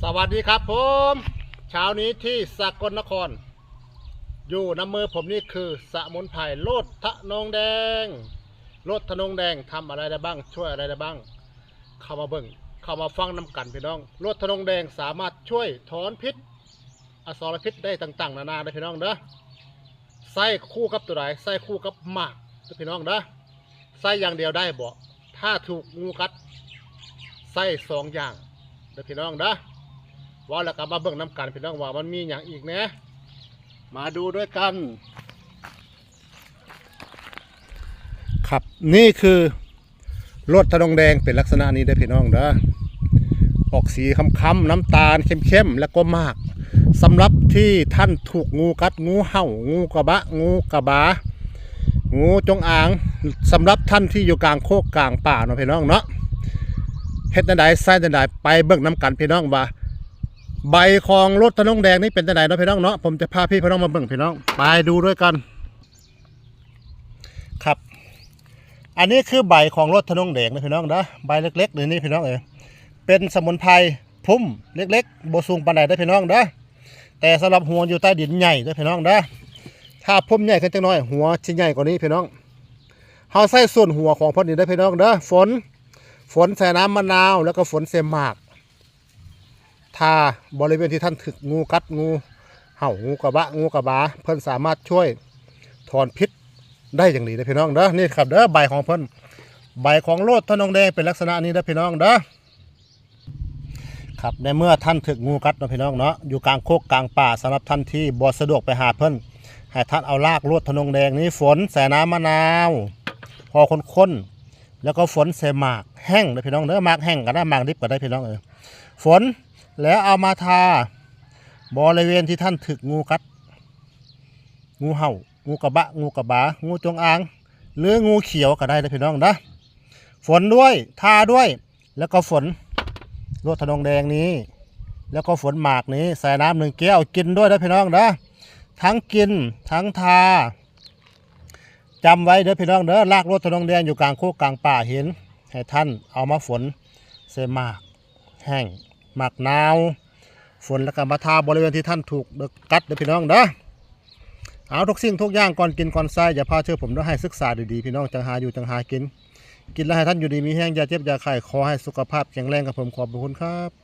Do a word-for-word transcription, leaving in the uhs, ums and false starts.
สวัสดีครับผมเช้านี้ที่สกลนคร อยู่ในมือผมนี่คือสมุนไพรโลดทะนงแดง โลดทะนงแดงทำอะไรได้บ้าง ช่วยอะไรได้บ้าง เข้ามาเบิ่งเข้ามาฟังนำกันพี่น้อง โลดทะนงแดงสามารถช่วยถอนพิษอสรพิษได้ต่างๆนานาเลยพี่น้องเด้อ ใส่คู่กับตัวใด ใส่คู่กับหมากเด้อพี่น้องเด้อ ใส่อย่างเดียวได้บ่ ถ้าถูกงูกัด ใส่สองอย่างเด้อพี่น้องเด้อ ว่าแล้วก็มาเบิ่งนำกันพี่น้องว่ามันมีอย่างอีกแหน่ มาดูด้วยกัน ครับ นี่คือโลดทะนงแดงเป็นลักษณะนี้เด้อพี่น้องเด้อ ออกสีคล้ำๆน้ำตาลเข้มๆแล้วก็หมาก สำหรับที่ท่านถูกงูกัด งูเห่า งูกระบะ งูกระบา งูจงอาง สำหรับท่านที่อยู่กลางโคกกลางป่าเนาะพี่น้องเนาะ เฮ็ดจั่งใด ใส่จั่งใด ไปเบิ่งนำกันพี่น้องว่า ใบของโลดทะนงแดงนี่เป็นจั่งใดเนาะพี่น้องเนาะ ผมจะพาพี่พี่น้องมาเบิ่งพี่น้อง ไปดูด้วยกัน ครับ อันนี้คือใบของโลดทะนงแดงนะพี่น้องเด้อ ใบเล็กๆนี่ นี่พี่น้องเอ้ย เป็นสมุนไพรพุ่มเล็กๆบ่สูงปานใดเด้อพี่น้องเด้อ แต่สำหรับหัวอยู่ใต้ดินใหญ่เด้อพี่น้องเด้อ ถ้าพุ่มใหญ่ขึ้นจักหน่อย หัวสิใหญ่กว่านี้พี่น้อง เฮาใส่ส่วนหัวของเพิ่นนี่เด้อพี่น้องเด้อ ฝน ฝนใส่น้ำมะนาว แล้วก็ฝนใส่หมาก ทาบริเวณที่ท่านถูกงูกัด งูเห่า งูกระบะ งูกระบา เพิ่นสามารถช่วยถอนพิษได้อย่างดีนะพี่น้องเด้อ นี่ครับเด้อ ใบของเพิ่น ใบของโลดทะนงแดงเป็นลักษณะนี้เด้อพี่น้องเด้อ ครับ ในเมื่อท่านถูกงูกัดเนาะพี่น้องเนาะ อยู่กลางโคกกลางป่า สำหรับท่านที่บ่สะดวกไปหาเพิ่น ให้ท่านเอารากโลดทะนงแดงนี้ฝนใส่น้ำมะนาว พอข้นๆ แล้วก็ฝนใส่หมากแห้งเด้อพี่น้องเด้อ หมากแห้งก็ได้ หมากดิบก็ได้พี่น้องเอ้ย ฝน แล้วเอามาทาบริเวณที่ท่านถูกงูกัด งูเห่า งูกระบะ งูกระบา งูจงอาง หรืองูเขียวก็ได้เด้อพี่น้องเด้อ ฝนด้วย ทาด้วย แล้วก็ฝนโลดทะนงแดงนี้ แล้วก็ฝนหมากนี้ ใส่น้ำหนึ่งแก้ว กินด้วยเด้อพี่น้องเด้อ ทั้งกิน ทั้งทา จำไว้เด้อพี่น้องเด้อ รากโลดทะนงแดงอยู่กลางโคกกลางป่าเห็น ให้ท่านเอามาฝนใส่หมากแห้ง หมากนาว ฝนแล้วก็มาทาบริเวณที่ท่านถูกกัดเด้อพี่น้องเด้อ เอาทุกสิ่งทุกอย่างก่อนกินก่อนใช้ อย่าพลาดเชื่อผมเด้อ ให้ศึกษาดีๆ พี่น้อง จั่งหาอยู่จั่งหากิน กินแล้วให้ท่านอยู่ดีมีแฮง อย่าเจ็บอย่าไข้ ขอให้สุขภาพแข็งแรงครับผม ขอบพระคุณครับ